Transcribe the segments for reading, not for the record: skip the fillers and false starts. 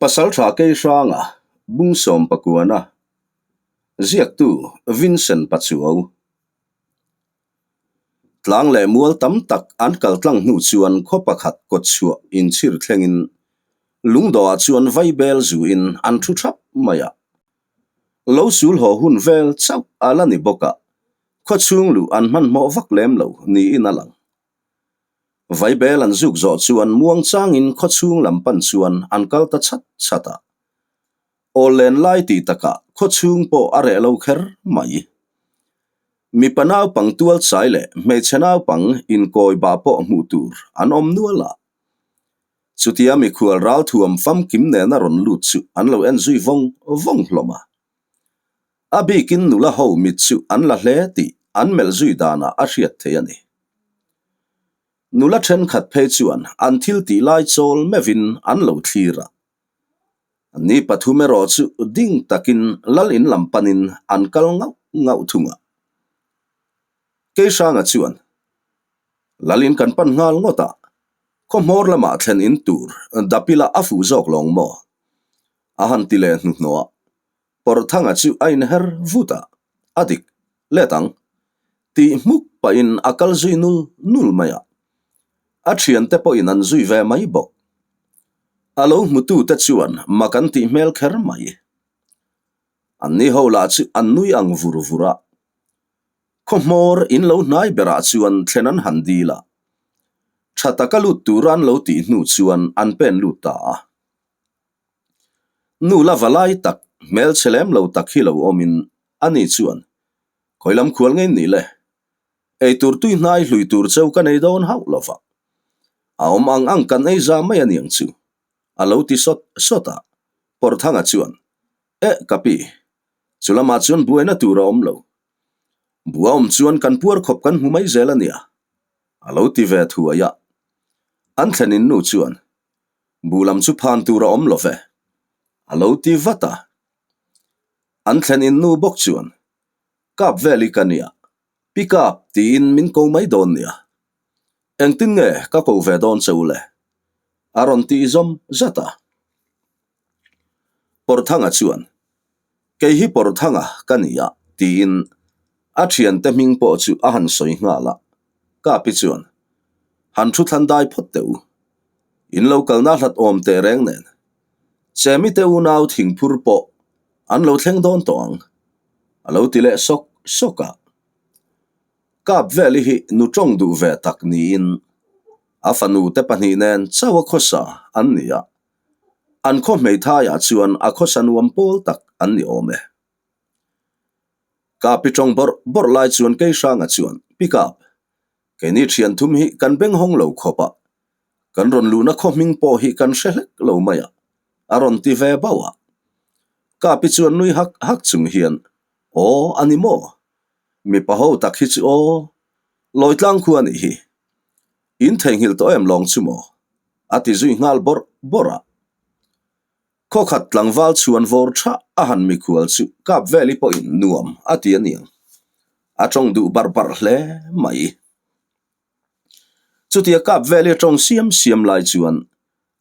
Pasaltha Keihranga Bungsawm Pakuana Ziaktu Vincent Pachuau Tlang leh mual tam tak an kal tlang hnu chuan khaw pakhat kawtchhuah inchhir thlengin lungdawhah chuan vaibel zuin an thu thap mai a. Lo sul haw hun vel chauh a la ni bawk a, khawchhung luh an hmanhmawh vak lem lo niin a lang. Vaibel an zuk zawh chuan muangchangin khawchhung lam pan chuan an kal ta chhat chhat a. Aw len lai tih takah khawchhung pawh a reh lo kher mai. Mipa naupang tual chai leh hmeichhe naupang inkawi bah pawh hmuh tur an awm nual a. Chutia mikhual ralthuam famkim nena rawn lut chu an lo en zui vawng vawng hlawm a. A bikin nula ho mit chu an la hle tih an melh zui danah a hriat thei a ni. Nula thenkhat phei chuan an thil tih lai chawl meuhin an lo thlir a. Ni pathum erawh chu ding takin lal in lam panin an kal ngauh ngauh thung a. Keihranga chuan, Lal in kan pan nghal ngawt a, khaw hmawr lamah thlen in tur dapila a fuh zawk lawng maw? A han ti leh hnuhnawh a. Pawrhthanga chu a inher vut a, a dik let ang tih hmuk pahin a kal zui nul nul mai a. A thiante pawhin an zui ve mai bawk. A lo hmutute chuan mak an tih hmel kher mai. Anni ho lah chu an nui ang vur vur a. Khaw hmawr in lo hnai berah chuan thlen an han dil a. Tha taka lut tura an lo tih hnu chuan an pen lut ta a. Nu la va lai tak, hmelchhe lem lo tak hi lo awmin ani chuan, Khawi lam khual ngei nih le? Eitur tui hnai hlui tur cheu ka nei dawn hauh lo va. A awm ang ang kan ei za mai aniang chu, a lo ti sawt sawt a. Pawrthanga chuan, Eh ka pi, chu lamah chuan buaina tur a awm lo. Bua awm chuan kan puar khawp kan hmu mai zel ania, a lo ti ve thuai a. An thlenin nu chuan, Bu lam chu phan tur a awm lo ve, a lo ti vat a. An thlen in nu bawk chuan, Kap vel i ka nia, pi kap tiin min ko mai dawn nia. Engtin nge ka ko ve dawn che u le? A rawn tih zawm zat a. Pawrthanga chuan, Kei hi Pawrthanga ka nia, tiin a thiante hming pawh chu a han sawi nghal a. Kapi chuan, Han thu thlan dai phawt teh u. In lo kalna hlat awm teh reng nen. Chemi te unau thingphur pawh an lo thleng dawn tawh ang, a lo ti leh sawk sawk a. Kap veli hi nu tawng duh ve tak niin a fanu te pahnih nen chauh a khawsa an ni a. An khaw hmeithaiah chuan a khawsa nuam pawl tak an ni awm e. Kapi tawng bawrh bawrh lai chuan Keihranga chuan, Pi Kap, keini thian thum hi kan beng hawng lo khawp a, kan rawn luhna khaw hming pawh hi kan hre hlek lo mai a, a rawn ti ve bauh a. Kapi chuan nui hak hak chung hian, Aw, a ni maw? Mipa ho tak hi chu aw, Lawitlang khua a nih hi. In theihnghilh tawh em lawng chu maw? A ti zui nghal bawrh bawrh a. Khaw khat tlangval chhuan vawr tha a han mikhual chu kap veli pawhin nuam a ti a niang. A tawng duh barh barh hle mai. Chutia kap veli a tawng siam siam lai chuan,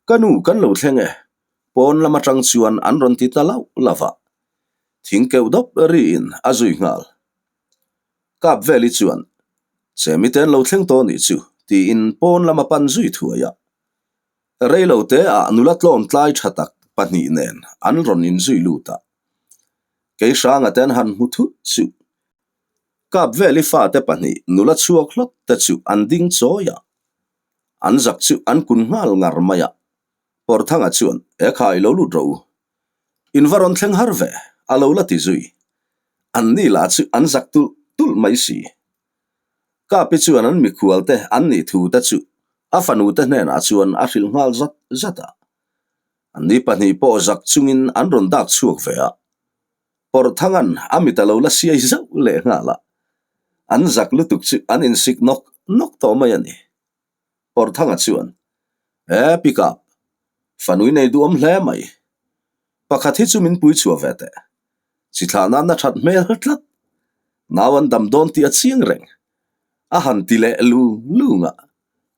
Ka nu kan lo thleng e, pawn lam atang chuan an rawn ti ta lauh lauh a. Thing keuh dawp riin a zui nghal. Kap veli chuan, Chemi te an lo thleng tawh nih chu, tiin pawn lam a pan zui thuai a. Reilo te ah nula tlawm tlai tha tak pahnih nen an rawn inzui lut a. Kei hranga te an han hmu thut chu. Kap veli fate pahnih nula chhuak hlawt te chu an ding chawi a. An zak chu an kun nghal ngar mai a. Pawrthanga chuan, E kha i lo lut rawh u. In va rawn thleng har ve, a lo la ti zui. An ni lah chu an zak tulh tulh mai si. Kapi chuan an mikhual te an nih thu te chu a fanu te hnenah chuan a hrilh nghal zat zat a. An ni pahnih pawh zak chungin an rawn dak chhuak ve a. Pawrhthanga'n a mit a lo la siai zauh leh nghal a. An zak lutuk chu an insik nawk nawk tawh mai a ni. Pawrhthanga chuan, E, pick up, fanui nei duhawm hle mai. Pakhat hi chu min pui chhuah ve teh. Chi thlah nan a that hmel tlat. Nau an dam dawn tih a chiang reng. A han ti leh lu lung a,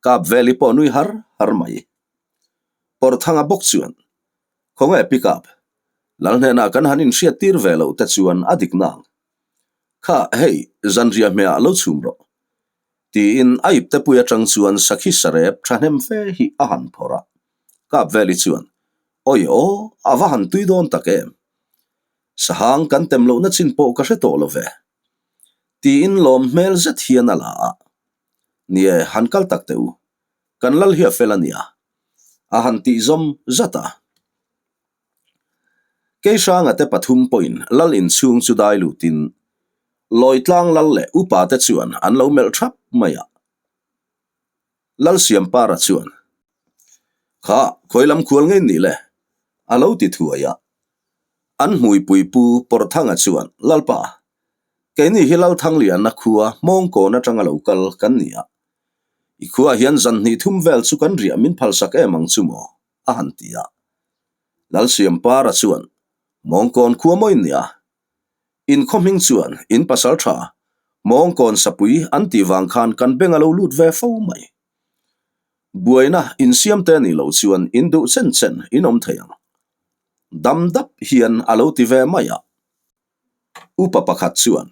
kap veli pawh nui har har mai. Pawrhthanga bawk chuan, Khawnge pick up? Lal hnenah kan han inhriat tir ve loh te chuan a dik nang. Kha, hei, zanriah hmehah lo chhum rawh. Tiin a iptepui atang chuan sakhi sarep thahnem fe hi a han phawrh a. Kap veli chuan, Awi aw, a va han tui dawn tak em? Sahang kan tem lohna chin pawh ka hre tawh lo ve. Tiin lawm hmel zet hian a la a. Nie, han kal tak teh u. Kan lal hi a fel a nia. A han tih zawm zat a. Keihranga te pathum pawhin lal inchhung chu dai lutin Lawitlang lal leh upa te chuan an lo melh thap mai a. Lalsiampara chuan, Kha, khawi lam khual ngei nih le? a lo ti thuai a. An hmuipui pu Pawrthanga chuan, Lalpa, keini hi Lalthangliana khua Hmawngkawn atanga lo kal kan ni a. I khuaah hian zan hnih thum vel chu kan riah min phalsak em ang chu maw? a han ti a. Lalsiampara chuan, Hmawngkawn khua mawi nia, in khaw hming chuan in pasal tha Hmawngkawn sapui an tih vang khan kan beng a lo lut ve fo mai. Buaina insiam te nih loh chuan in duh chen chen in awm thei ang. Dam dap hian a lo ti ve mai a. Upa pakhat chuan,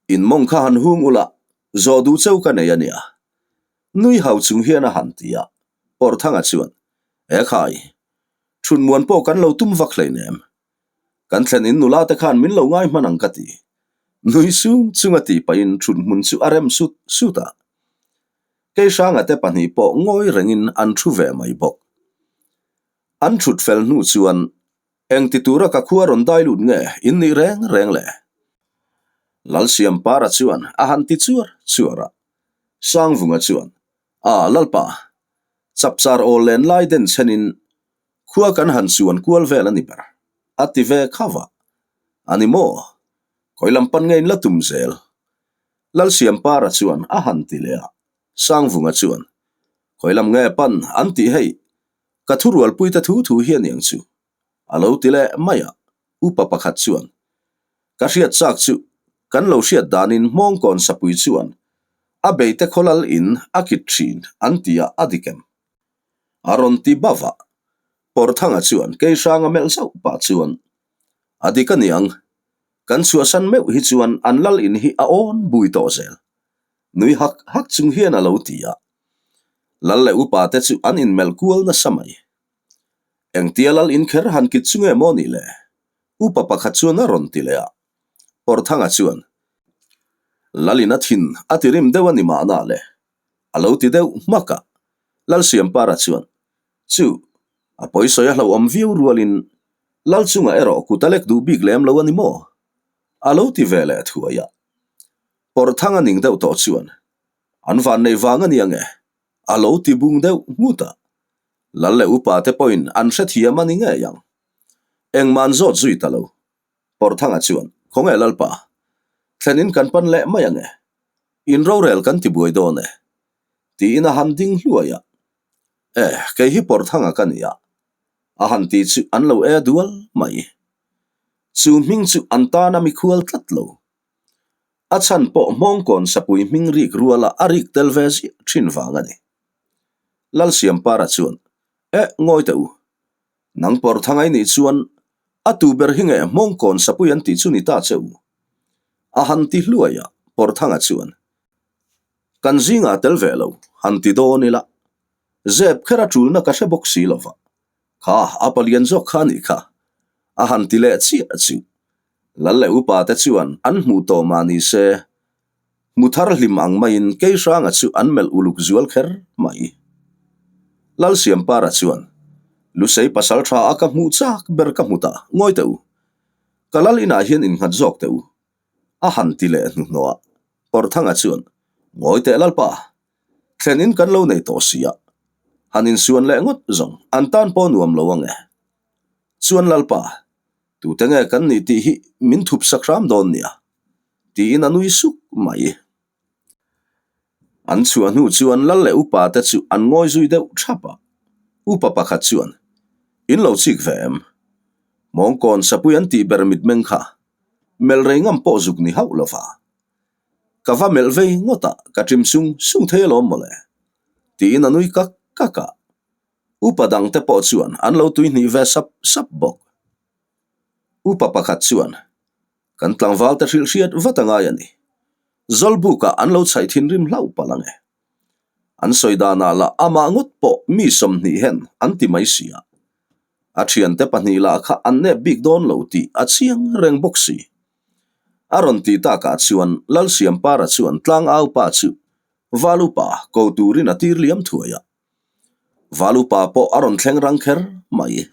In mawng kha han hung ula, zawh duh cheu ka nei a nia. Nui hau chung hian a han ti a, Pawrthanga chuan, E khai, thunmuan pawh kan lo tum vak hleinem. Kan thlen in nula te khan min lo ngai hman ang ka ti. Nui sung chung a tih pahin thunhmun chu a rem sut sut a. Keihranga te pahnih pawh ngawi rengin an thu ve mai bawk. An thut fel hnu chuan Eng ti tura ka khua rawn dai lut nge in nih reng reng le? Lalsiampara chuan a han ti chuar chuar a. Sangvunga chuan, A, Lalpa, chapchar awl len lai den chhenin khua kan han chuan kual vel a ni ber, a ti ve khauh a. A ni maw? Khawi lam pan nge in la tum zel? Lalsiampara chuan a han ti leh a. Sangvunga chuan, Khawi lam nge pan an tih hei? Ka thurualpuite thu thu hi a niang chu, a lo ti leh mai a, upa pakhat chuan, Ka hriat chak chu, kan lo hriat danin Hmawngkawn sapui chuan a beite khawlal in a kit thin an ti a, a dik em? A rawn ti bauh a, Pawrthanga chuan Keihranga melh zauh pah chuan, A dik a niang, kan chhuahsan meuh hi chuan an lal in hi a awn bui tawh zel. Nui hak hak chung hian a lo ti a. Lal leh upa te chu an inmelh kual nasa mai. Engtia lal in kher han kit chu nge maw nih le? Upa pakhat chuan a rawn ti leh a. Pawrthanga chuan, Lalin a thin a ti rim deuh a ni mahna le? A lo ti deuh hmak a. Lalsiampara chuan, Chu, a pawisawi a hlauhawm viau rualin Lal chungah erawh kut a lek duh bik lem lo a ni maw? A lo ti ve leh thuai a. Pawrthanga ning deuh tawh chuan, An van nei vang a nia nge? A lo ti bung deuh nghut a. Lal leh upa te pawhin an hrethiam a ni ngei ang. Engmah an zawt zui ta lo. Pawrthanga chuan, Khawnge Lalpa, thlenin kan pan leh mai ange. In rorel kan ti buai dawn e. Tiin a han ding hluai a. E, kei hi Pawrthanga ka ni a. A han ti chu an lo e dual mai. Chu hming chu an tana mikhual tlat lo. A chhan pawh Hmawngkawn sapui hming rik ruala a rik tel ve ziah thin vang a ni. Lalsiampara chuan, Eh, ngawi teh u. Nang pawr thangai nih chuan a tu ber hi nge Hmawngkawn sapui an tih chu ni ta che u? A han ti hluai a, Pawrthanga chuan, Kan zingah tel ve lo, han ti dawn ila. Zep kher a tulna ka hre bawk si lova. Kha, a palian zawk kha a nih kha. A han ti leh chiah chu. Lal leh upa te chuan an hmuh tawh mah ni se, hmu thar hlim ang maiin Keihranga chu an melh uluk zual kher mai. Lalsiampara chuan, Lusei pasal tha a ka hmuh chak ber ka hmu ta, ngawi teh u. Ka lal inah hian innghat zawk teh u. A han ti leh hnuhnawh a, Pawrthanga chuan, Ngawi teh Lalpa, thlen in kan lo nei tawh si a, han insuan leh ngawt zawng an tan pawh nuam lo ang e. Chuan Lalpa, tute nge kan nih tih hi min thup sak hram dawn nia, tiin a nui suk mai. An chhuah hnu chuan lal leh upa te chu an ngawi zui deuh thap a, upa pakhat chuan, In lo chik ve em? Mawngkawn sapui an tih ber mitmeng kha melh rei ngam pawh zuk ni hauh lova. Ka va melh vei ngawt a, ka ṭim sung sung thei alawm mawle, tiin a nui kak kak a. Upa dangte pawh chuan an lo tuihnih ve sap sap bawk. Upa pakhat chuan, Kan tlangvalte hrilh hriat vat a ngai a ni. Zawlbukah an lo chhaih thinrim hlauh palh ang e. An sawi danah lah amah ngawt pawh mi 20 hen an ti mai si a. A thiante pahnih lah kha an nep bik dawn lo tih a chiang reng bawk si. A rawn tih takah chuan Lalsiampara chuan tlangaupa chu Valupa ko turin a tir liam thuai a. Valupa pawh a rawn thleng rang kher mai.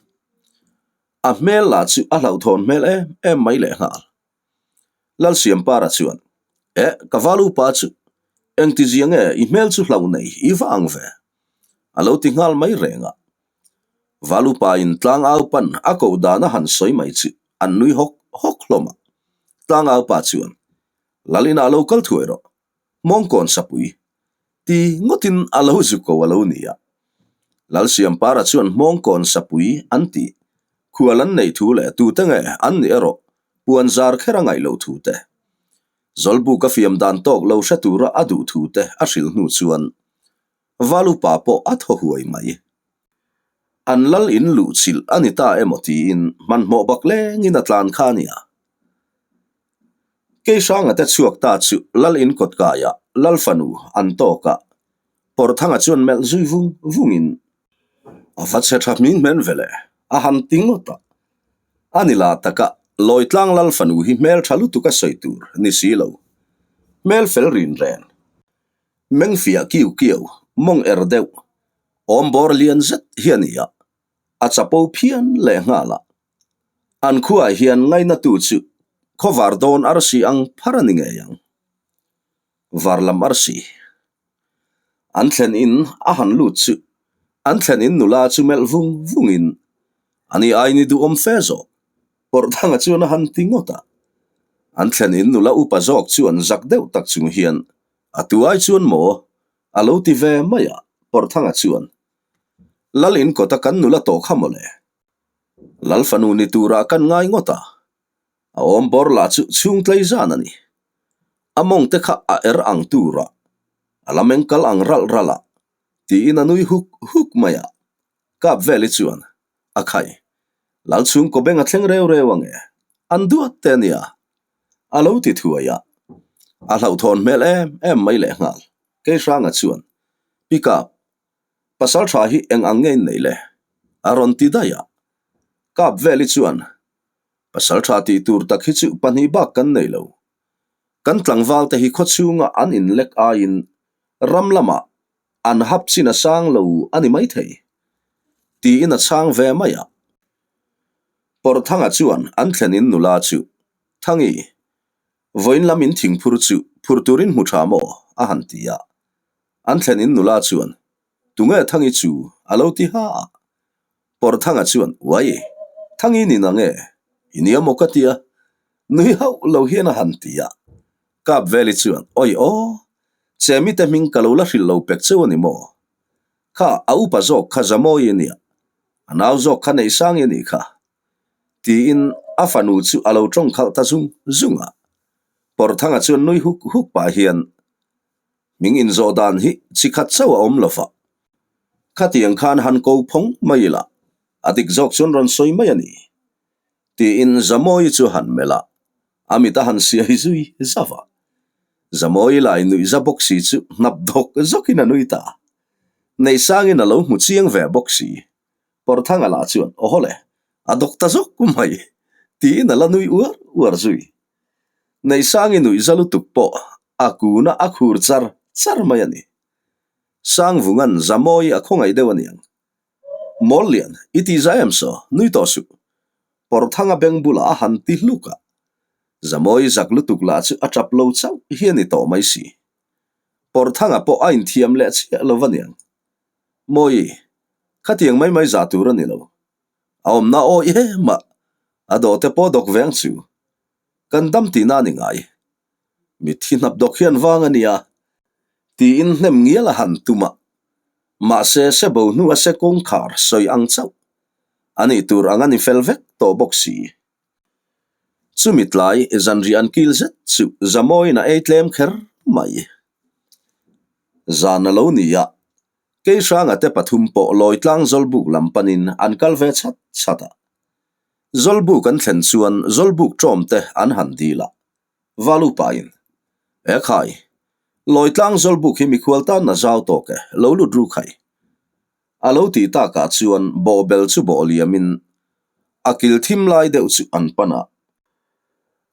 A hmel lah chu a hlauhthawn hmel em em mai lehnghal. Lalsiampara chuan, Eh, ka valupa chu, engtizia nge i hmel chu hlauh nei i va ang ve? A lo ti nghal mai reng a. Valupain tlangaupan a koh dan a han sawi mai chu an nui hawk hawk hlawm a. Tlangaupa chuan, Lalina lo kal thuai rawh, Mawngkawn sapui ti ngawtin a lo zu ko a lo ni a. Lalsiampara chuan Hmawngkawn sapui an tih khual an neih thu leh tute nge an nih erawh puan zar kher a ngaih loh thu te, Zawlbuk a fiam dan tawk lo hre tura a duh thu te a hrilh hnu chuan Valupa pawh a thaw huai mai. An lal in luh chilh a ni ta emaw tiin hmanhmawh bak lengin a tlan kha a nia. Keihranga te chhuak ta chu lal in kawt kaiah lal fanu an tawk a, Pawrthanga chuan melh zui vung vungin a va chhe tha hming hmen ve le, a han ti ngawt a. A ni la taka Lawitlang lal fanu hi hmel tha lutuk a sawi tur ni si lo, hmel fel rin ren, meng fiah kiu kiau, mawng er deuh, awm bawr lian zet hi a ni a, a chapo phian lehnghal a. An khuaah hian ngainatu chu khawvar dawn arsi ang phar a ni ngei ang. Var lam arsi. An thlen in a han lut chu an thlen in nula chu melh vung vung in a ni ai ni duhawm fe zawk Pawrhthanga chuan a han ti ngawt a. An thlen in nula upa zawk chuan zak deuh tak chung hian a tu ai chuan maw a lo ti ve mai a Pawrhthanga chuan Lal in kawta kan nula tawh kha mawle. Lal fanu ni turah kan ngai ngawt a, a awm bawr lah chu chhung tlei zan a ni. A mawng te kha a er ang turah, a la meng kal ang ralh ralh a, tiin a nui huk huk mai a. Kap Veli chuan, A khai, Lal chhungkaw beng a thleng reu reu ang e, an duat te a nia, a lo ti thuai a. A hlauhthawn hmel em em mai lehnghal. Keihranga chuan, Pi Kap, Pasal tha hi eng ang nge in nei le? A rawn ti daih a. Kap Veli chuan, Pasal tha tih tur tak hi chu pahnih bak kan nei lo. Kan tlangval te hi khawchhunga an inlek aiin ram lamah an hap chin a sang lo a ni maithei, tiin a chhang ve mai a. Pawrthanga chuan an thlen in nula chu, Thangi, vawiin lam in thingphur chu phur turin hmu tha maw? a han ti a. An thlen in nula chuan, Tunge Thangi chu? a lo ti ha a. Pawrthanga chuan, Uai, Thangi ni na nge? I nia maw ka ti a? Nui hauh lo hian a han ti a. Kapveli chuan, Awi aw, Chemi te hming ka lo la hrilh lo pek cheu a ni maw? Kha, a upa zawk kha Zamawi a nia, a nau zawk kha Neihsangi a nih kha. Tiin a fanu chu a lo tawng khalh ta zung zung a. Pawrthanga chuan nui huk huk pah hian, Hming inzawh dan hi chi khat chauh a awm lo va. Khatiang khan han ko phawng mai ila, a dik zawk chuan rawn sawi mai a ni. Tiin Zamawii chu han melh a, a mit a han siai zui zauh a. Zamawii lai nuih za bawk si chu hnap dawk zawkin a nui ta. Neihsangin a lo hmu chiang ve bawk si. Pawrthanga lah chuan, Aw le, a dawk ta zawk mai, tiin a la nui uar uar zui. Neihsangi nuih za lutuk pawh a kuna a khur char char mai a ni. Sangvunga'n Zamawi a khawngaih deuh a niang. Mawllian, i tih za em saw, nui tawh suh. Pawrthanga beng bulah a han ti hluk a. Zamawi zak lutuk lah chu a tap lo chauh hi a ni tawh mai si. Pawrthanga pawh a inthiam leh chiah lo va niang. Mawi, khatiang mai mai zah tur a ni lo. A awmna aw em a, a dawhte pawh dawk veng chu. Kan dam tihna a ni ngai. Mitthi hnap dawk hian vang a nia, tiin hnem ngial a han tum a. Mahse, se bo hnu a se kawngkhar sawi ang chauh a nih tur ang a ni fel vek tawh bawk si. Chumi tlai zanriah an kil zet chu Zamawiin a ei tlem kher mai. Zan a lo ni a. Keihranga te pathum pawh Lawitlang Zawlbuk lam panin an kal ve chhat chhat a. Zawlbuk an thlen chuan Zawlbuk ṭawm te an han dil a. Valupain, E khai, Lawitlang Zawlbuk hi mikhual tan na zau tawk e, lo lut ru khai. A lo tih takah chuan bawhbel chu bawh liamin a kil thim lai deuh chu an pan a.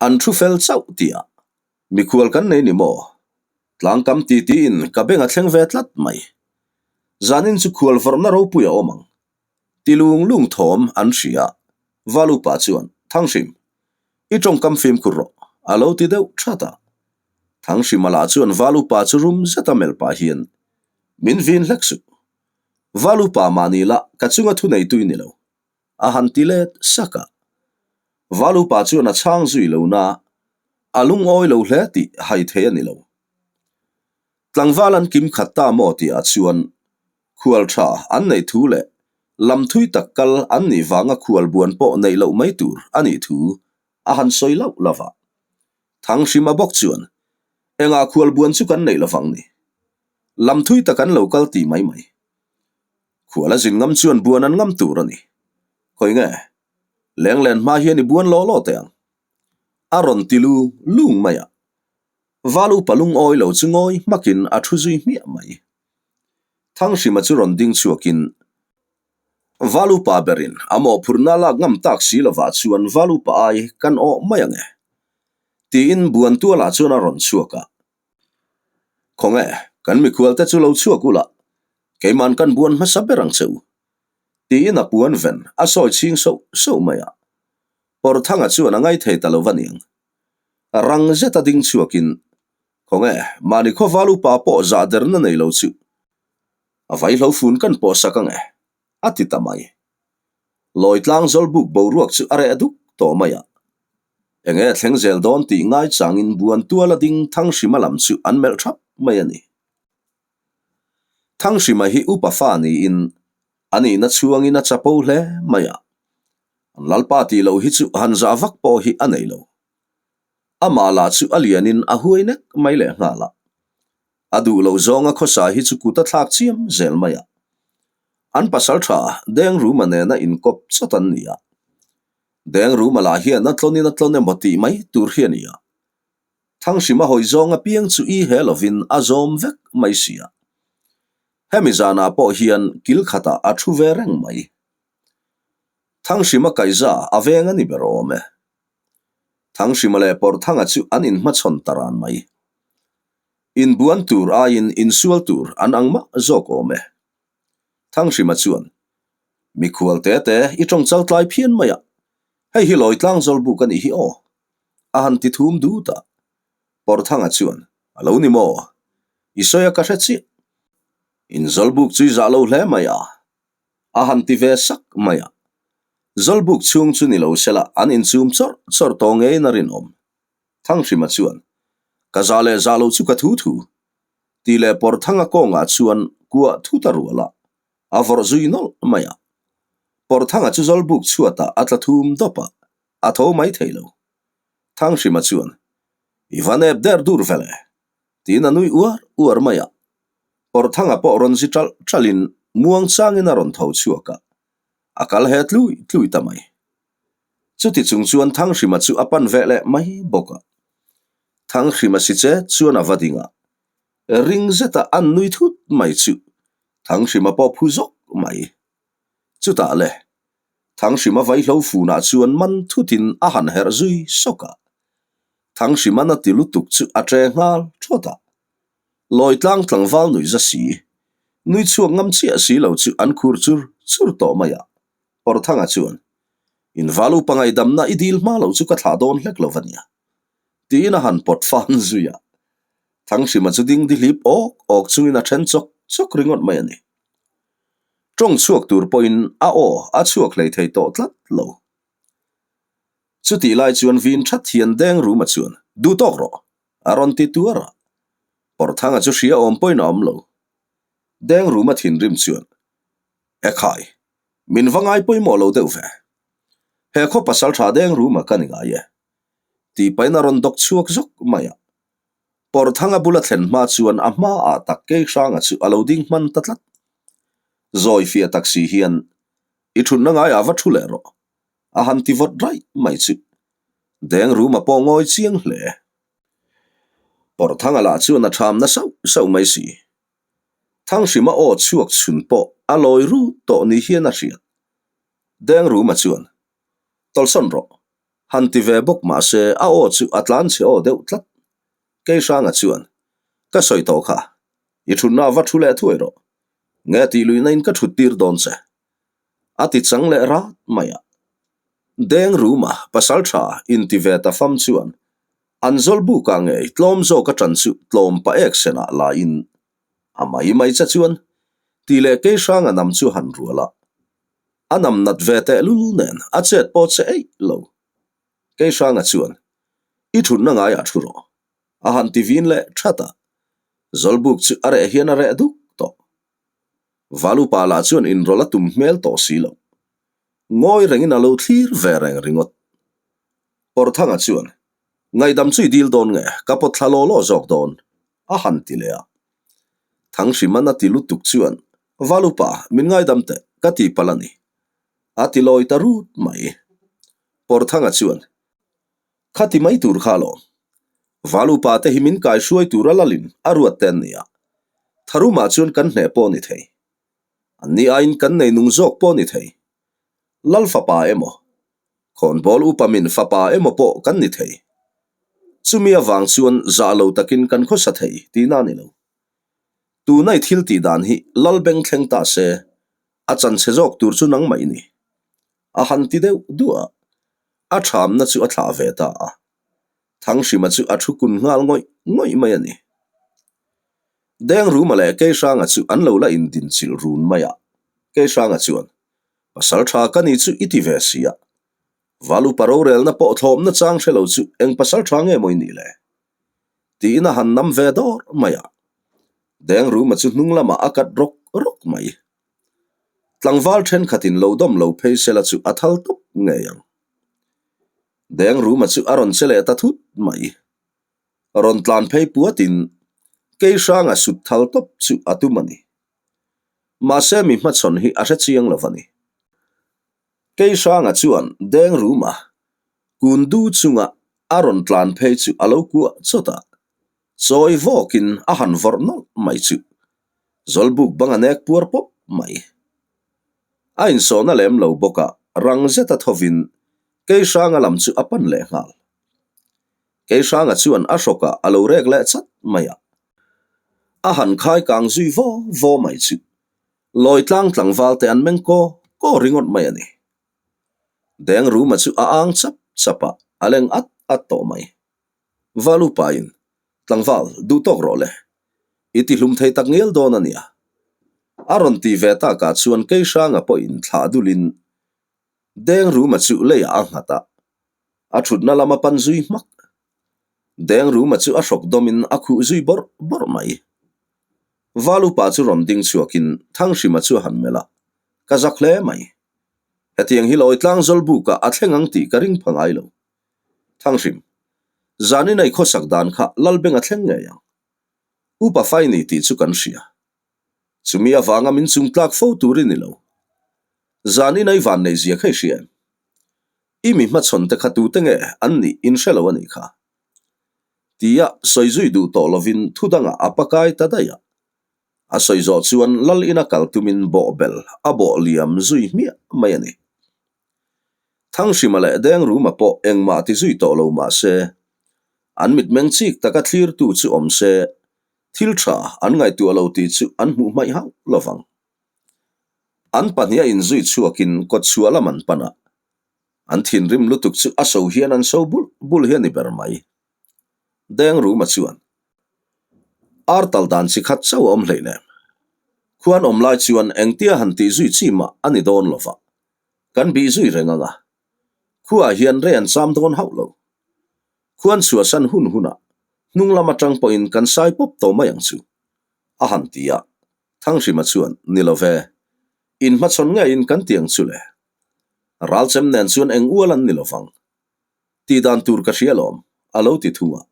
An thu fel chauh tih ah Mikhual kan nei ni maw? Tlangkam ti tiin ka beng a thleng ve tlat mai. Zanin chu khual vawrhna ropui a awm ang. Ti lung lung thawm an hria. Valupa chuan, Thanghrim, i tawngkam fimkhur rawh, a lo ti deuh that a. Thanghrima lah chuan Valupa chu rum zeta melh pah hian, Min vin hlek suh. Valupa mahni lah ka chunga thuneitu i ni lo. A han ti let sak a. Valupa chuan a chhang zui lo na, a lungawi lo hle tih hai thei a ni lo. Tlangval an kim khat ta maw tihah chuan khual tha an neih thu leh lam thui tak kal an nih vanga khual buan pawh neih loh mai tur a nih thu a han sawi lauh lauh a. Thanghrima bawk chuan engah khual buan chu kan neih lovang ni? Lam thui tak an lo kal tih mai mai. Khual a zin ngam chuan buan an ngam tur a ni. Khawi nge? Lenglen hma hian i buan law law teh ang. A rawn ti lu lung mai a. Val upa lungawi lo chu ngawi hmakin a thu zui hmiah mai. Thanghrima chu rawn ding chhuakin Val upa berin a mawhphurhna lak ngam tak si lovah chuan Val upa ai kan awh mai ang e. Tiin buan tualah chuan a rawn chhuak a. Khawnge, kan mikhualte chu lo chhuak ula, keiman kan buan hmasa ber ang che u. Tiin a puan ven a sawi chhing soh soh mai a. Pawrthanga chuan a ngaithei ta lo va niang. Rang zeta ding chhuakin, Khawnge, mahni khawval upa pawh zah derna nei lo chu a vaihlo fun kan pawh sak ang e, a ti ta mai. Lawitlang Zawlbuk boruak chu a reh duk tawh mai a. Enge thleng zel dawn tih ngai changin buan tuala ding Thanghrima lam chu an melh thap mai a ni. Thanghrima hi upa fa niin a nihna chhuangin a chapo hle mai a. An lalpa tih loh hi chu han zah vak pawh hi a nei lo. Amah lah chu a lianin a huai nek mai lehnghal a. A duh loh zawnga khawsa hi chu kut a thlak chiam zel mai a. An pasal tha Dengruma nena inkawp chawt an ni a. Dengruma lah hian a tlawnin a tlawn emaw tih mai tur hi a ni a. Thanghrima hawi zawng apiang chu i he lovin a zawm vek mai si a. Hemi zanah pawh hian kil khatah a thu ve reng mai. Thanghrima kaiza a veng a ni ber awm e. Thanghrima leh Pawrthanga chu an inhmachhawn ta ran mai. Inbuan tur aiin insual tur an ang mah zawk awm e. Thanghrima chuan, Mikhual te te i tawng chal tlai phian mai a, hei hi Lawitlang Zawlbuk a nih hi aw. A han ti thum dut a. Pawrthanga chuan, A lo ni maw? I sawi a ka hre chiah. In Zawlbuk chu i zah lo hle mai a. A han ti ve sak mai a. Zawlbuk chhung chu ni lo sela an inchum chawrh chawrh tawh ngeiin a rinawm. Thanghrima chuan, Ka za leh za lo chu ka thu thu. Tih leh Pawrthanga kawngah chuan kuah thut a rual a, a vawrh zui nawlh mai a. Pawrthanga chu Zawlbuk chhuatah a tla thum dawp a, a tho mai thei lo. Thanghrima chuan, I va nep der dur vel e, tiin a nui uar uar mai a. Pawrthanga pawh rawn zi ṭalh ṭalhin muangchangin a rawn tho chhuak a, a kal he tlui tlui ta mai. Chuti chung chuan Thanghrima chu a pan ve leh mai bawk a. Thanghrima si che chuan a va ding a, ring zeta an nui thut mai chu Thanghrima pawh phu zawk mai. Chutah le, Thanghrima vaihlo funah chuan man thutin a han herh zui sawk a. Thanghrima na ti lutuk chu a ṭe nghal ṭhawt a. Lawitlang tlangval nui za si, nui chhuak ngam chiah si lo chu an khur chur chur tawh mai a. Pawrthanga chuan, Inval upa ngaihdamna i dil hma loh chu ka thlah dawn hlek lo va nia. Tiin a han pawt fan zui a. Thanghrima chu ding dihlip awk awk chungin a then chawk chawk ringawt mai a ni. Tawng chhuak tur pawhin a aw a chhuak hlei thei tawh tlat lo. Chutih lai chuan vin that hian Dengruma chuan, Duh tawk rawh! a rawn ti tuar a. Pawrthanga chu hria awm pawhin a awm lo. Dengruma thinrim chuan, Ekhai! Min va ngai pawimawh lo deuh ve. He khaw pasal tha deng ruma ka ni ngai e. Tih pahin a rawn dawk chhuak zawk mai a. Pawrthanga bula thlen hma chuan a hmaah tak Keihranga chu a lo ding hman ta tlat. Zawi fiah tak si hian, I thutna ngaiah va thu leh rawh, a han ti vawt raih mai chu. Deng Ruma pawh ngawi chiang hle. Pawrhthanga lah chuan a thamna sauh sauh mai si. Thanghrima aw chhuak chhun pawh a lawi rut tawh ni hian a hriat. Deng Ruma chuan, Tawlhsawn rawh, han ti ve bawk mah se a aw chu a tlan chhe aw deuh tlat. Keihranga chuan, Ka sawi tawh kha, i thutna va thu leh thuai rawh. Nge tih luihna in ka thut tir dawn che. A ti chang leh rat mai a. Deng Ruma pasal tha inti ve ta fam chuan an zawl bukah ngei tlawm zawk a tan chu tlawm pa ek senah laiin a mai mai che chuan tih leh Keihranga nam chu han rual a. A nam nat ve tehlul nen a chet pawh che eih lo. Keihranga chuan, I thutna ngaiah thu rawh. A han ti vin leh that a. Zawlbuk chu a reh hian a reh duk tawh. Valupa lah chuan inrawlh a tum hmel tawh si lo. Ngawi rengin a lo thlir ve reng ringawt. Pawrthanga chuan, Ngaihdam chu i dil dawn nge, ka pawt thla law law zawk dawn, a han ti leh a. Thanghrima na ti lutuk chuan, Valupa, min ngaidam teh, ka ti palh a ni. A ti lawi ta rut mai. Pawrthanga chuan, Kha ti mai tur kha alawm. Valupa te hi min kai hruai tur a lalin a ruat te an ni a. Tharumah chuan kan hneh pawh a ni thei. An ni aiin kan nei nung zawk pawh a ni thei. Lal fapa emaw, khawnbawl upa min fapa emaw pawh kan ni thei. Chumi avang chuan zah lo takin kan khawsa thei tihna a ni lo. Tuna i thil tih dan hi lal beng thleng ta se, a chanchhe zawk tur chu nangmah i ni. A han ti deuh duah a, a thamna chu a thlah ve ta a. Thanghrima chu a thu kun nghal ngawih ngawih mai a ni. Dengruma leh Keihranga chu an lo la indinchilh run mai a, Keihranga chuan, Pasal tha ka ni chu i ti ve si a, Valupa rorelna pawh thlawmna chang hre lo chu eng pasal tha nge maw i nih le? Tiin a han nam ve dawr mai a, Dengruma chu hnung lamah a kat rawk rawk mai. Tlangval thenkhatin lo dawm lo phei sela chu a thal tawp ngei ang. Dengruma chu a rawn che leh ta thut mai. Rawn tlan phei puatin Keihranga sut thal tawp chu a tum a ni. Mahse mi hmachhawn hi a hre chiang lo a ni. Keihranga chuan Dengruma kun du chunga a rawn tlan phei chu a lo kuah chawt a, chawi vawkin a han vawrh nawlh mai chu Zawlbuk bang a nek puar pawp mai. A insawhna lem lo bawk a, rang zeta thovin Keihranga lam chu a pan leh nghal. Keihranga chuan a hrawkah a lo rek leh chat mai a. A han khai kang zui vaw vaw mai chu Lawitlang tlangval te an meng kaw kaw ringawt mai a ni. Dengruma chu a ang chap chap a, a leng at at tawh mai. Valupain, Tlangval, duh tawk rawh le. I ti hlum thei tak ngial dawn a nia. A rawn ti ve takah chuan Keihranga pawhin thlah dulin Dengruma chu leiah a nghat a, a thutna lam a pan zui hmak. Dengruma chu a hrawk dawmin a khuh zui bawrh bawrh mai. Valupa chu rawn ding chhuakin Thanghrima chu a han melh a, Ka zak hle mai. Hetiang hi Lawitlang Zawlbukah a thleng ang tih ka ring pha ngai lo. Thanghrim, zanin a i khawsak dan kha Lalbeng a thleng ngei ang. Upa fai ni tih chu kan hria. Chumi avanga min chung tlak fo tur i ni lo. Zanin a i van neih zia kha i hria em? I mi hmachhawn te kha tute nge an nih in hre lo a nih kha. Tia sawi zui duh tawh lovin thu dangah a pakai ta daih a. A sawi zawh chuan Lal ina kal tumin bawhbel a bawh liam zui hmiah mai a ni. Thanghrima leh Dengruma pawh engmah ti zui tawh lo mah se, an mitmeng chik taka thlirtu chu awm se, thil tha an ngaihtuah lo tih chu an hmuh hmaih hauh lo vang. An pahniha inzui chhuakin kawtchhuah lam an pan a, an thinrim lutuk chu a so hian an so bulh bulh hi a ni ber mai. Dengruma chuan, Ar tal dan chi khat chauh a awm hleinem. Khuan awm lai chuan engtia han tih zui chi mah a ni dawn lo va. Kan bih zui reng ang a, khuaah hian rei an cham dawn hauh lo. Khuan chhuahsan hun hunah hnung lam atang pawhin kan sai pawp tawh mai ang chu, a han ti a. Thanghrima chuan, Ni lo ve, inhmachhawn ngeiin kan ti ang chu le. Ralchem nen chuan eng ual an ni lo vang. Tih dan tur ka hria lawm, a lo ti thung a.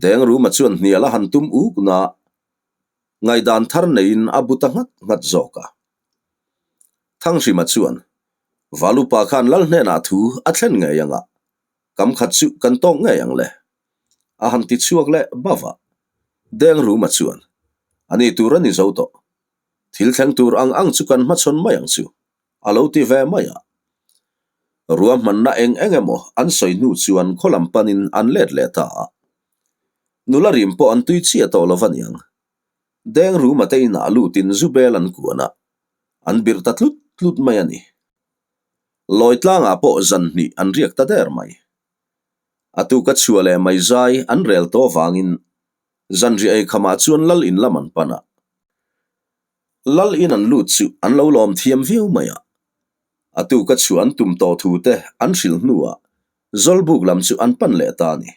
Dengruma chuan hnial a han tum uk na, ngaihdan thar neiin a bu ta nghat nghat zawk a. Thanghrima chuan, Valupa khan lal hnenah thu a thlen ngei ang a, kam khat chu kan tawk ngei ang le. A han ti chhuak leh bava. Dengruma chuan, A ni tur a ni zo tawh. Thil thleng tur ang ang chu kan hmachhawn mai ang chu, a lo ti ve mai a. Ruahmanna eng eng emaw an sawi hnu chuan khaw lam panin an let leh ta a. Nula rim pawh an tui chiah tawh lo va niang. Dengruma te inah lutin zu bel an kuan a, an birh ta tlut tlut mai a ni. Lawi tlangah pawh zan hnih an riak ta der mai. A tuka chhuah leh mai zai an rel tawh avangin zanriah ei khamah chuan lal in lam an pan a. Lal in an lut chu an lo lawm thiam viau mai a. A tuka chhuah an tum tawh thu te an hrilh hnuah Zawlbuk lam chu an pan leh ta a ni.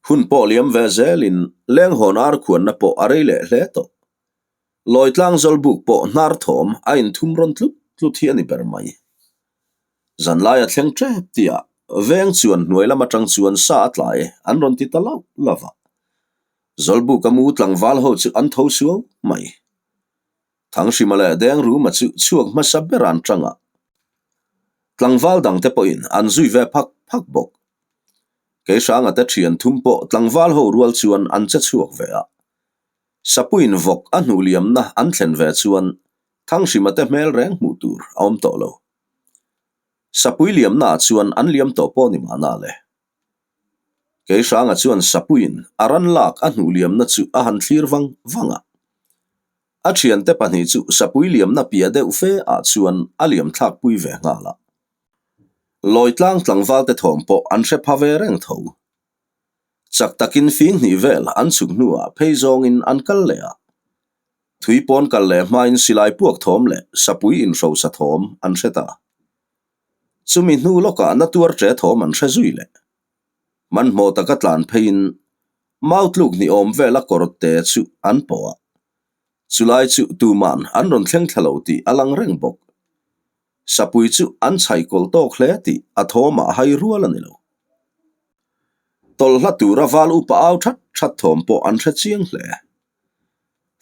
Hun pawh liam ve zelin lenghawn ar khuanna pawh a rei leh hle tawh. Lawi tlang Zawlbuk pawh hnar thawm a inthum rawn tlut tlut hi a ni ber mai. Zanlai a thleng tep tihah veng chuan hnuai lam atang chuan sa a tlai an rawn ti ta lauh lauh a. Zawlbuk a mu tlangval ho chu an tho suau mai. Thanghrima leh Dengruma chu chhuak hmasa ber an tang a. Tlangval dangte pawhin an zui ve phak phak bawk. Keihranga te thian thum pawh tlangval ho rual chuan an che chhuak ve a. Sapuiin vawk a hnuh liamna an thlen ve chuan Thanghrima te hmel reng hmuh tur a awm tawh lo. Sapui liamnaah chuan an liam tawh pawh ni mahna le. Keihranga chuan Sapuiin a ran lak a hnuh liamna chu a han thlir vang vang a. A thiante pahnih chu Sapui liamna piah deuh fe ah chuan a liam thlak pui ve nghal a. Lawi tlang tlangval te thawm pawh an hre pha ve reng tho. Chak takin fing hnih vel an chhuk hnuah phei zawngin an kal leh a. Thui pawn kal leh hmain silai puak thawm leh sapui inhrosa thawm an hre ta. Chumi hnu lawkah na tuar ṭe thawm an hre zui leh. Hmanhmawh taka tlan pheiin mau tluk ni awm vela kawr te chu an pawh a. Chulai chu tuman an rawn thleng thla lo tih a lang reng bawk. Sapui chu an chhaih kawlh tawk hle tih a thawmah hai rual a ni lo. Tawlhla tura val upa au that that thawm pawh an hre chiang hle.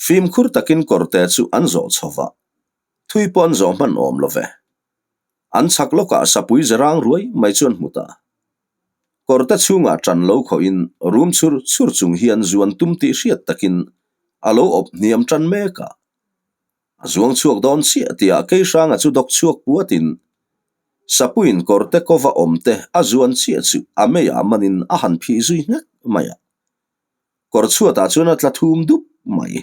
Fimkhur takin kawrte chu an zawh chho va, thui pawh an zawh hman awm lo ve. An chhak lawkah sapui ze rang ruai mai chu an hmu ta. Kawrte chhungah ṭan lo khawhin rum chhur chhur chung hian zuan tum tih hriat takin a lo awp hniam ṭan mek a. A zuang chhuak dawn chiah tihah Keihranga chu dawk chhuak puatin Sapuiin kawrte kova awmte a zuan chiah chu a meiah manin a han phih zui nghek mai a. Kawr chhuatah chuan a tla thum dup mai.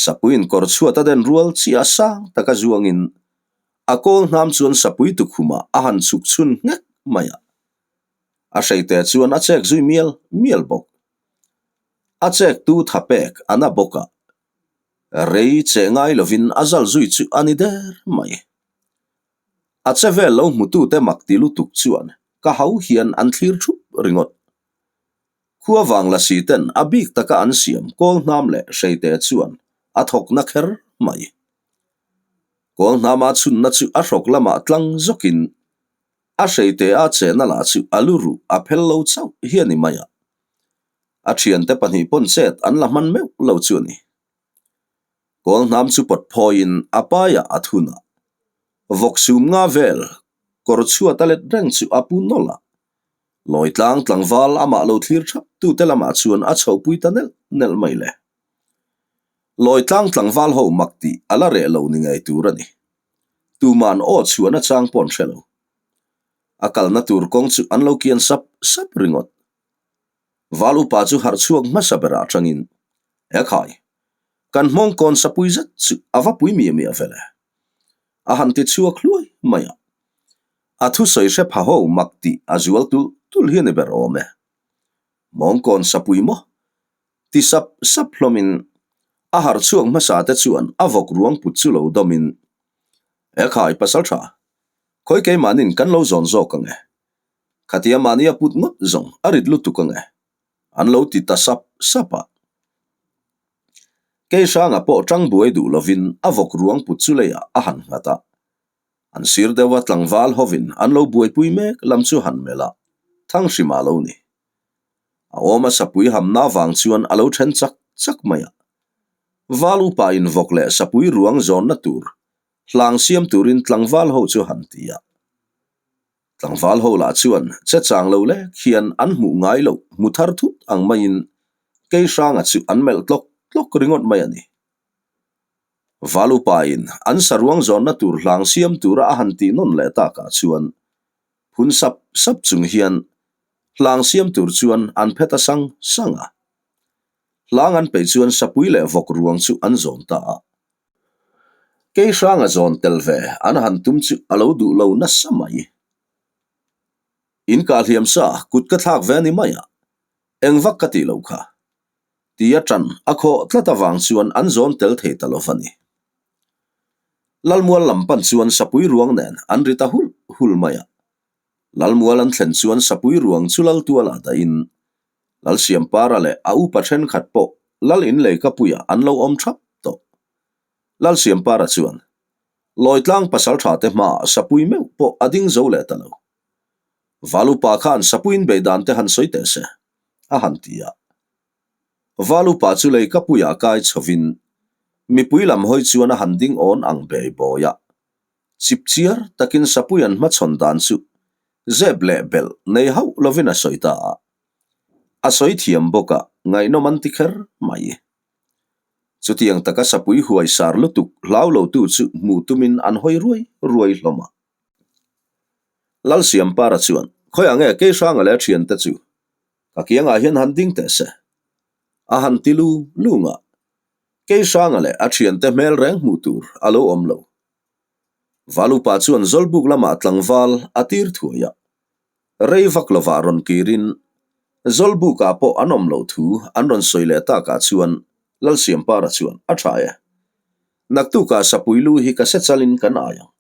Sapuiin kawr chhuat a den rual chiah sang taka zuangin a kawl hnam chuan sapui tukhumah a han chhuk chhun nghek mai a. A hreite chuan a chek zui mial mial bawk. A chektu tha pek a na bawk a. Rei che ngai lovin a zal zui chu a ni der mai. A che vel lo hmutute mak ti lutuk chuan ka hau hian an thlir thup ringawt. Khua vang la si ten a bik taka an siam kawl hnam leh hreite chuan a thawk na kher mai. Kawl hnama chhunna chu a hrawk lamah tlang zawkin a hreite a chehna lah chu a lu ruh a phel lo chauh hi a ni mai a. A thiante pahnih pawn chet an la hman meuh lo chu a ni. Kawl hnam chu pawt phawiin a paiah a thun a, vawk sum nga vel kawr chhuat a let reng chu a pu nawlh a. Lawi tlang tlangval amah lo thlir thap tute lamah chuan a chhohpui ta nelh nelh mai le. Lawi tlang tlangval ho mak tih a la reh lo ni ngei tur a ni. Tuman aw chhuahna chang pawh an hre lo. A kalna tur kawng chu an lo kian sap sap ringawt. Val upa chu harh chhuak hmasa berah atangin, He khai, kan hmawng kawn sapui zet chu a va pui miah miah vel e. A han ti chhuak hluai mai a. A thusawi hre pha ho mak tih a zual tulh tulh hi a ni ber awm e. Mawngkawn sapui maw? Ti sap sap hlawmin a harh chhuak hmasa te chuan a vawk ruang put chu lo dawmin, He khai, pasal tha, khawi keimahnin kan lo zawn zawk ang e. Khatia mahni a put ngawt zawng a rit lutuk ang e, an lo ti ta sap sap a. Keihranga pawh tang buai duh lovin a vawk ruang put chu leiah a han nghat a. An sir deuha tlangval hovin an lo buaipui mek lam chu han melh a, Thanghrima lo ni. A awma sapui hamna vang chuan a lo then chak chak mai a. Val upa in vawk leh sapui ruang zawnna tur hlang siam turin tlangval ho chu han ti a. Tlangval ho lah chuan che chang lo lek hian an hmuh ngai loh hmu thar thut ang maiin Keihranga chu an melh tlawk tlawk ringawt mai a ni. Val upa in an saruang zawnna tur hlang siam tura a han tih nawn leh takah chuan phun sap sap chung hian hlang siam tur chuan an phe ta sang sang a. Hlang an peih chuan sapui leh vawk ruang chu an zawn ta a. Kei hranga zawn tel ve an han tum chu a lo duh lo nasa mai. In kah hliam sa kut ka thlak ve a ni mai a, eng vak ka tih loh kha. Tia ṭan a khawh tlat avang chuan an zawn tel thei ta lo va ni. Lalmual lam pan chuan sapui ruang nen an ri ta hulh hulh mai a. Lalmual an thlen chuan sapui ruang chu Laltualah dahin Lalsiampara leh a upa thenkhat pawh Lal inleikapuiah an lo awm thap tawh. Lalsiampara chuan Lawitlang pasalthate hmaah sapui meuh pawh a ding zo leh ta lo. Val upa khan sapuiin beihdan te han sawi teh se, a han ti a. Val upa chu leikapuiah kai chhovin mipui lam hawi chuan a han ding awn ang bei bawi a. Chipchiar takin sapui an hmachhawn dan chu zep leh belh nei hauh lovin a sawi ta a. A sawi thiam bawk a, ngaihnawm an ti kher mai. Chutiang taka sapui huai sar lutuk hlau lotu chu hmuh tumin an hawi ruai ruai hlawm a. Lalsiampara chuan, Khawiah nge Keihranga leh a thiante chu? Ka kiangah hian han ding teh se. A han ti lu lung a. Keihranga leh a thiante hmel reng hmuh tur a lo awm lo. Valupa chuan Zawlbuk lamah tlangval a tir thuai a, rei vak lovah rawn kirin Zawlbukah pawh an awm loh thu an rawn sawi leh takah chuan Lalsiampara chuan a tha e. Naktukah sapui lu hi ka se chalin kan ai ang.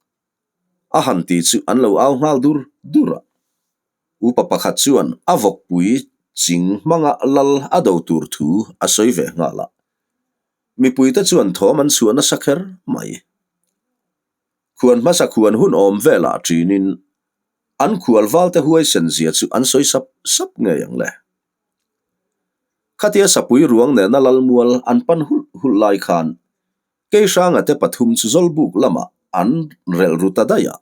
A han ti chu an lo au nghal dur dur a. Upa pakhat chuan a vawkpui ching hmanga lal a do tur thu a sawi ve nghal a. Mipuite chuan thawm an chhuah nasa kher mai. Khuan hmasa khuan hun awm velah ṭinin an khual valte huaisen zia chu an sawi sap sap ngei ang le. Khatia sapui ruang nena lalmual an pan hulh hulh lai khan Keihranga te pathum chu Zawlbuk lamah an relh ru ta daih a.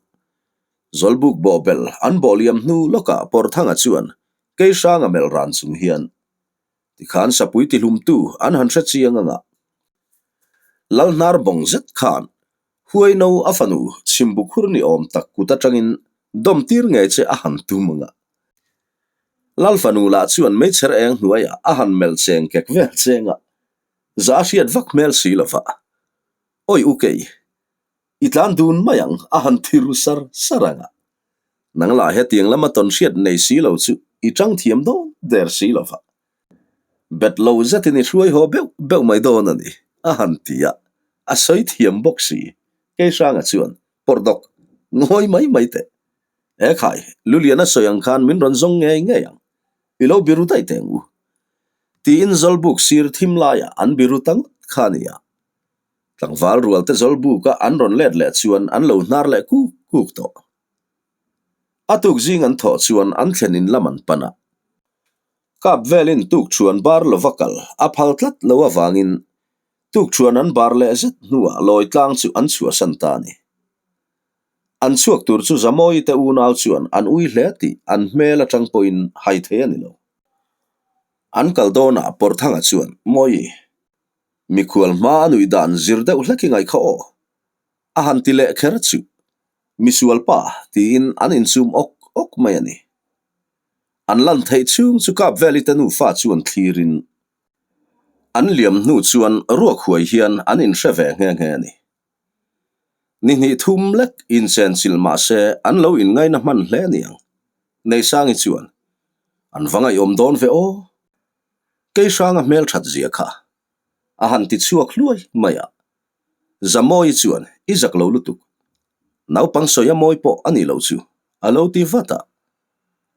Zawlbuk bawhbel an bawh liam hnu lawkah Pawrthanga chuan Keihranga melh ran chung hian Tikhan sapui tihlumtu an han hre chiang anga Lalhnar bawng zet khan Huaino a fanu chhimbukhur ni awm tak kut atangin dawm tir ngei che a han tum anga. Lal fanu lah chuan meichher eng hnuaiah a han melh cheng kek vel cheng a, za a hriat vak hmel si lova. Awi u kei, i tlan dun mai ang a han thi ru sar sar anga. Nang lah hetiang lama tawn hriat nei si lo chu i tang thiam dawn der si lova. Bet lo zetin i hruai haw beuh beuh mai dawn a ni, a han ti a, a sawi thiam bawk si. Keihranga chuan, Pawrhdawk, ngawi mai mai teh. E khai, Luliana sawi ang khan min rawn zawng ngei ngei ang. I lo biru daih teh ang u. Tiin Zawlbuk sir thim laiah an biru ta ngawt kha a ni a. Tlangval rualte Zawlbuka an rawn let leh chuan an lo hnar leh kuk kuk tawh. A tuk zing an thawh chuan an thlen in lam an pan a. Kap velin tukṭhuan bar lova kal a phal tlat lo avangin tukṭhuan an bar leh zet hnuah lawi tlang chu an chhuahsan ta a ni. An chhuak tur chu Zamawi te unau chuan an ui hle tih an hmel atang pawhin hai thei a ni lo. An kal dawnah Pawrthanga chuan, Mawi, mikhual hma a nuih dan zir deuh hlek i ngaih kha aw, a han ti leh kher chu misual pa tiin an inchum awk awk mai a ni. An lan theih chhung chu Kapveli te nufa chuan thlirin an liam hnu chuan ruak huai hian an inhre ve nghe nghe a ni. Ni hnih thum lek inchenchilh mah se an lo inngaina hman hle a niang. Neisangi chuan, An va ngaihawm dawn ve aw. Keihranga hmelthat zia kha a han ti chhuak hluai mai a. Zamawi chuan, I zak lo lutuk. Naupang sawi a mawi pawh a nih loh chu, a lo ti vat a.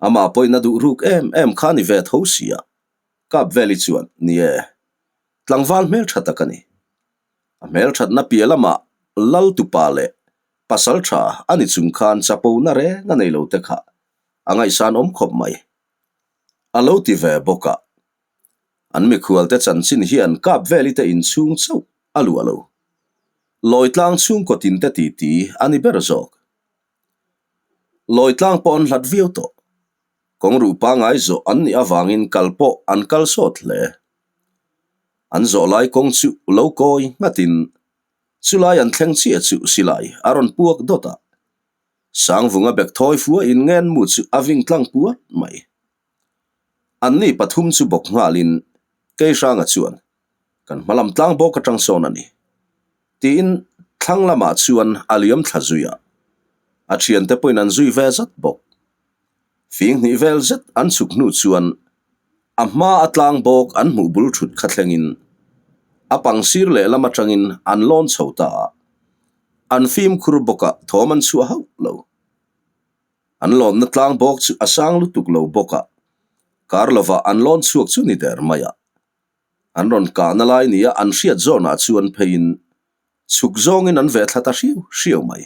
Amah pawhin a duh ruk em em kha a ni ve tho si a. Kapveli chuan, Ni e, tlangval hmeltha tak a ni. A hmelthatna piah lamah lal tupa leh pasal tha a ni chung khan chapona reng a nei lo te kha a ngaihsan awm khawp mai. A lo ti ve bawk a. An mikhualte chanchin hian Kapveli te inchhung chauh. a luah lo. Lawitlang chhungkaw tinte titi a ni ber zawk. Lawitlang pawh an hlat viau tawh. Kawng ruh pangai zawh an nih avangin kal pawh an kal sawt hle. An zawh lai kawng chu lo kawi nghatin chulai an thleng chiah chu silai a rawn puak dawt a. Sangvunga bek thawi fuahin ngenmu chu a ving tlang puat mai. Anni pathum chu bawk nghalin Keihranga chuan, Kan hma lam tlang bawk atang sawn a ni, tiin thlang lamah chuan a liam thla zui a. A thiante pawhin an zui ve zat bawk. Fing hnih vel zet an chhuk hnu chuan a hma a tlang bawk an hmuh bul thut kha thlengin a pang sir lehlam atangin an lawn chho ta a. An fimkhur bawkah thawm an chhuah hauh lo. An lawnna tlang bawk chu a sang lutuk lo bawk a, kar lovah an lawn chhuak chu ni der mai a. An rawn kahna lai nia an hriat zawnah chuan pheiin chhuk zawngin an ve thla ta hriau hriau mai.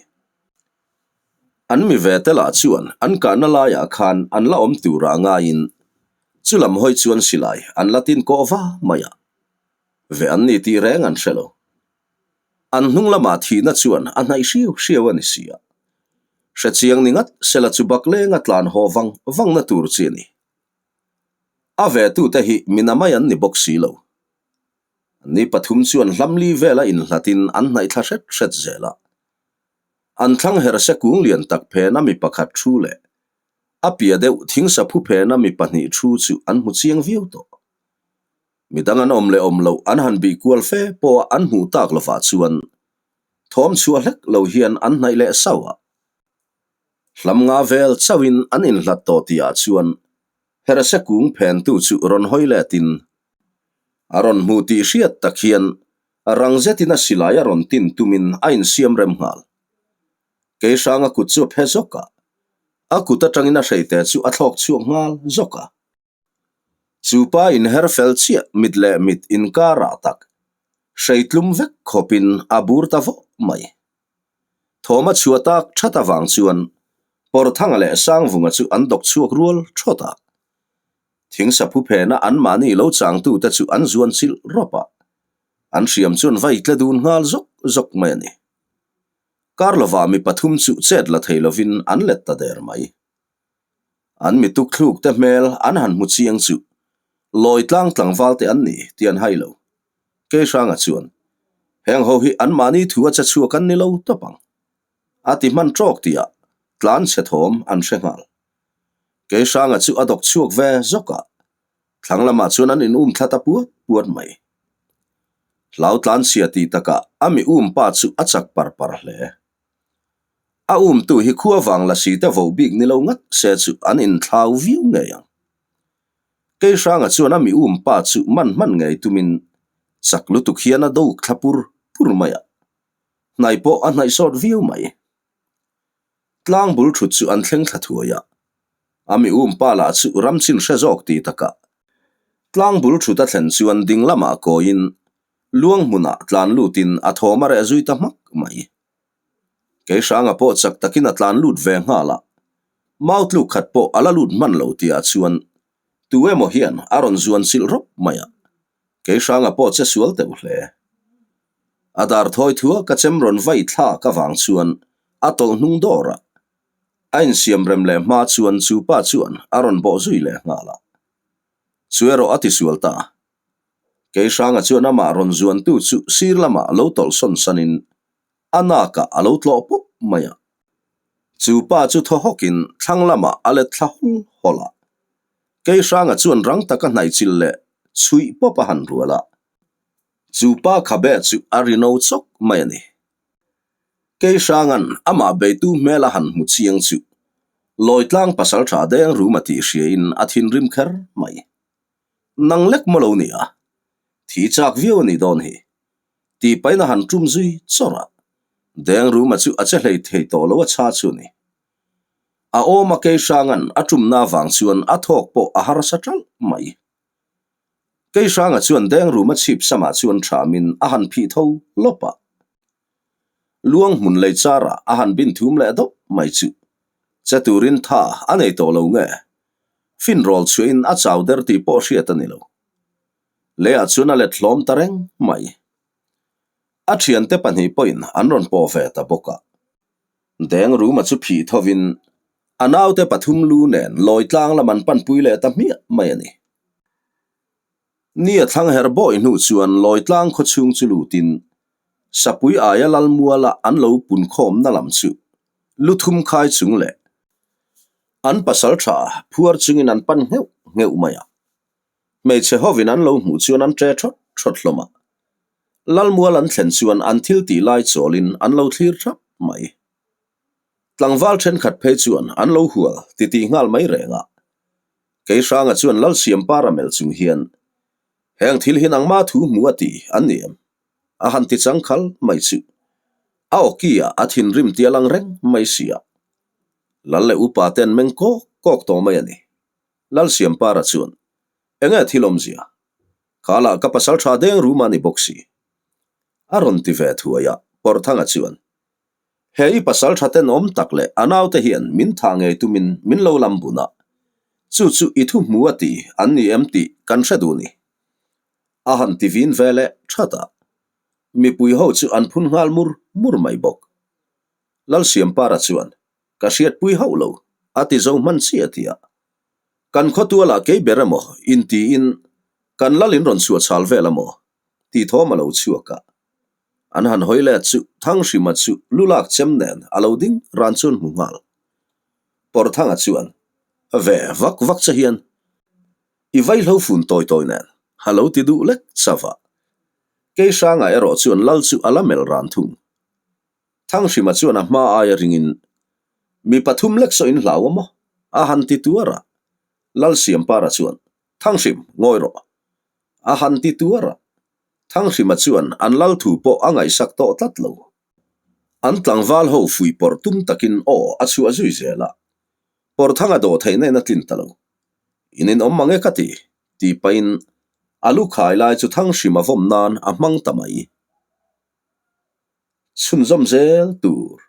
An mi ve te lah chuan an kahna laiah khan an la awm turah ngaiin chu lam hawi chuan silai an la tin kawh va mai a, ve an ni tih reng an hre lo. An hnung lamah thihna chuan a hnaih hriau hriau a ni si a. Hrechiang ni ngat sela chu bak lenga tlan haw vang vangna tur chi a ni. A vetute hi mina mai an ni bawk si lo. Ni pathum chuan hlamli vela inhlatin an hnaih thla hret hret zel a. An thlang herse kung lian tak phena mi pakhat thu leh a pia deuh thingsa phu phena mi pahnih thu chu an hmu chiang viau tawh. Midang an awm leh awm loh an han bih kual fe pawha an hmuh tak lovah chuan thawm chhuah hlek lo hian an hnaih leh sauh a. Hlam nga vel chauhin an inhlat tawh tihah chuan Herse kung phentu chu rawn hawi letin a rawn hmu tih hriat tak hian rang zetin a silai a rawn tin tumin a insiam rem nghal. Keihranga kut chu a phe zawk a, a kut atangin a hreite chu a thlawk chhuak nghal zawk a. Chu pa inher fel chiah mit leh mit inkarah tak hreitlum vek khawpin a bur ta vawh mai. Thawma chhuah tak that avang chuan Pawrthanga leh Sangvunga chu an dawk chhuak rual thawt a. Thingsa phu phena anmahni lo changtute chu an zuan chilh rawp a, an hriam chuan vai tle dun nghal zawk zawk mai a ni. Kar lovah mi pathum chu chet la thei lovin an let ta der mai. An mi tukthluk te hmel an han hmu chiang chu lawi tlang tlangval te an ni tih an hai lo. Keihranga chuan, Heng ho hi anmahni thu a che chhuak an ni lo tawp ang. A ti hman tawk tihah tlan chhe thawm an hre nghal. Keihranga chu a dawk chhuak ve zawk a, thlang lamah chuan an in um thla ta puat puat mai. Hlau tlan chhia tih takah a mi um pa chu a chak par par hle. A umtu hi khua vang la si te vo bik ni lo ngat se chu an inthlau viau ngei ang. Keihranga chuan a mi um pa chu man hman ngei tumin chak lutuk hian a do thla pur pur mai a, hnai pawh a hnaih sawt viau mai. Tlang bul thut chu an thleng thla thuai a, a mi um pa lah chu ram chin hre zawk ti takah tlang bul thut a thlen chuan ding lamah kawiin luang hmunah tlan lutin a thawm a reh zui ta hmak mai. Keihranga pawh chak takin a tlan lut ve nghal a, mau tluk khat pawh a la lut hman lo tihah chuan tu emaw hian a rawn zuan chilh rawp mai a, Keihranga pawh che sual teuh hle. A dar thawi thua ka chem rawn vai thlak avang chuan a tawlh hnung dawr a, a insiam rem leh hma chuan chu pa chuan a rawn bawh zui leh nghal a. Chu erawh a tisual ta. Keihranga chuan amah rawn zuantu chu sir lamah lo tawlh sawn sanin a nakah a lo tlawh pawp mai a. Chu pa chu thaw hawkin thlang lamah a let thla hawl hawl a. Keihranga chuan rang taka hnaihchilh leh chhuih pawp a han rual a. Chu pa khabe chu a ri no chawk mai a ni. Keihranga'n amah beitu hmel a han hmu chiang chu Lawitlang pasaltha deng rum a tih hriain a thinrim kher mai. Nang lek maw lo nia, thi chak viau a nih dawn hi. Tih pahin a han tum zui chawrh a, deng ruma chu a che hlei thei tawh lo a chha chu a ni. A awm a Keihranga'n a tumna avang chuan a thawk pawh a harsa ṭalh mai. Keihranga chuan deng ruma chhip samah chuan ṭhamin a han phih tho lawp a. Luang hmun lei charah a han bin thum leh deuh mai chu che turin tha a nei tawh lo nge? Finrawl chhuahin a chau der tih pawh hriat a ni lo. Leiah chuan a let hlawm ta reng mai. A thiante pahnih pawhin an rawn pawh ve ta bawk a. Deng Ruma chu phih thovin a naute pathum lu nen lawi tlang lam an panpui leh ta hmiah mai a ni. Ni a thlang her bawi hnu chuan lawi tlang khaw chhung chu lutin Sapui aia Lalmuala an lo punkhawmna lam chu lu thum khai chung leh an pasal tha phuar chungin an pan ngheuh ngheuh mai a. Hmeichhe hovin an lo hmuh chuan an ṭe ṭhawt ṭhawt hlawm a. Lalmual an thlen chuan an thil tih lai chawlin an lo thlir ṭhap mai. Tlangval ṭhenkhat phei chuan an lo hual titih nghal mai reng a. Keihranga chuan Lalsiampara melh chung hian, Heng thil hi nangma thu hmu a ti an ni em? A han ti chang khal mai chu. A awki ah a thinrim ti a lang reng mai si a. Lal leh upa te an meng kawk kawk tawh mai a ni. Lalsiampara chuan, Enge thil awmzia? Khalah ka pasal tha deng rum a ni bawk si. A rawn ti ve thuai a, Pawrhthanga chuan, He i pasal tha tenawm tak leh a naute hian min thah ngei tumin min lo lam bun a, chu chu i thu hmu a ti an ni em tih kan hre duh ni. A han ti vin ve leh that a, mipui ho chu an phun nghal mur mur mai bawk. Lalsiampara chuan, Ka hriatpui hauh lo, a ti zo hman chiah ti a. Kan khawtualah kei ber emaw intiin kan lal in rawn chhuah chhal vel amaw tih thawm a lo chhuak a. An han hawi let chu Thanghrima chu lu lak chem nen a lo ding ran chuan hmu nghal. Pawrthanga chuan ve vak vak che hian i vaihlo fun tawi tawi nen a lo ti duh lek chauh a. Keihranga erawh chuan lal chu a la melh ran thung. Thanghrima chuan a hma aia ringin, Mi pathum lek saw in hlau a maw? A han ti tuar a. Lalsiampara chuan, Thanghrim, ngawi rawh. A han ti tuar a. Thanghrima chuan an lal thu pawh a ngaihsak tawh tlat lo. An tlangval ho fuih pawrh tum takin aw a chhuah zui zel a. Pawrhthanga dawh theihna in a tlin ta lo. In inawm mang e ka ti, tih pahin a lu khai lai chu Thanghrima vawm nan a hmang ta mai. Chhunzawm zel tur.